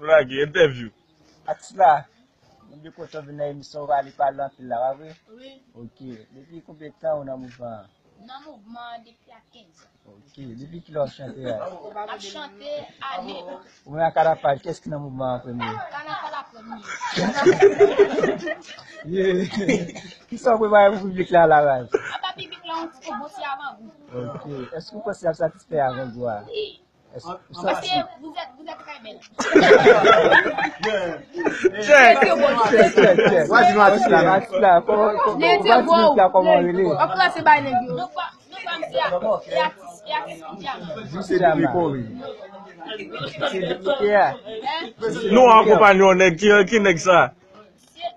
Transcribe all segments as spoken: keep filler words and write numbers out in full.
Lage entèvyou. Atis la, mwen de kontan vin nan emisyon ou pale pale anpil la, pa vre? Wi. Ok. Depi konbyen tan ou nan mouvman an? Nan mouvman an depi a kenz an. Ok. Depi kilè w ap chante a? M ap chante ane. Ou menm ak Kanapal, kiyès ki nan mouvman an premye? Kanapal a premye. Yeah. Kisa w prepare pou piblik la la, Raz? Apa piblik la yon ti bon ti avangou. Ok. Èske w panse y ap satisfè avangou a? Wi. Èske w Mesye, vous êtes, vous êtes très belle. Check. Check, check, check. What's not Atis la, kòman, kòman, Nèg yo piblik la, kòman w rele? W ap ranse bay nèg yo. Nou pa, nou pa, misye a, e atis, e atis ki dyaman. Misye depike, wi. Misye depike a. Hein? Nou akonpanye yon nèg, ki, ki nèg sa? Se,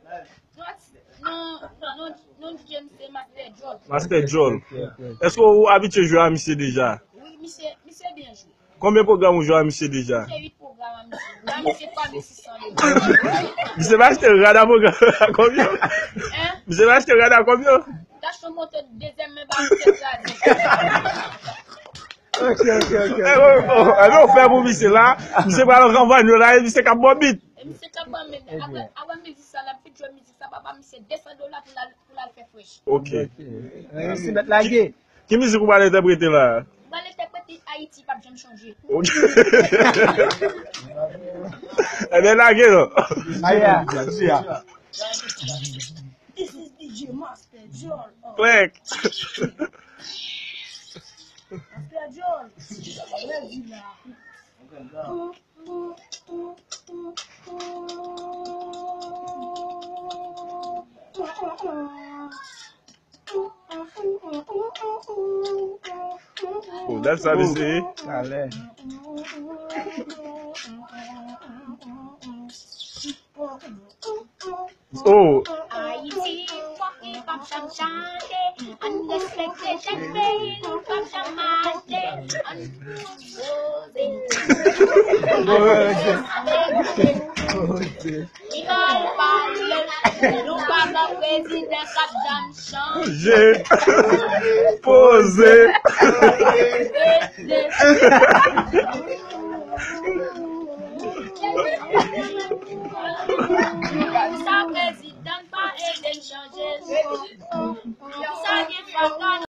non, non, non, non, James, se Master Djòl. Master Djòl. Ok, ok. Èske w abitye jwe a misye deja? Wi, misye, misye byen jwe. Konbyen pwogram ou jwe a misye deja? Misye uit pwogram a misye. Ba misye twa mil sis san dola. Misye pa achte rad a pwogram a konbyen? Hein? Misye pa achte rad a konbyen? T achte yon moto dezyèm men ba misye kraze. Ok, ok, ok, ok. Ebyen, w fè pou misye la. Misye pral nan kanpay yo la, e misye k ap bò bit. E misye k ap bò bit. Apre, apre mizik sa, l ap vin jwe mizik sa, papa misye de san dola pou l al, pou l al fè fresh. Ok. Ok. Reisi mèt lage. Ki mizik ou pral entèprete la? M pral entèprete Ayiti p ap janm chanje. Ok. Ebyen, lage non. Aya. This is D J Master John. Klèk. Master John. Lève la. Oh, dat sa li se. Talè. Oh. Ayiti, fòk li p ap janm chanje. Ann respekte chak peyi nou p ap janm achte. Ann poze. Ann respekte. Li mal pale, nou pa nan prezidan k ap janm chanje. Poze. Poze.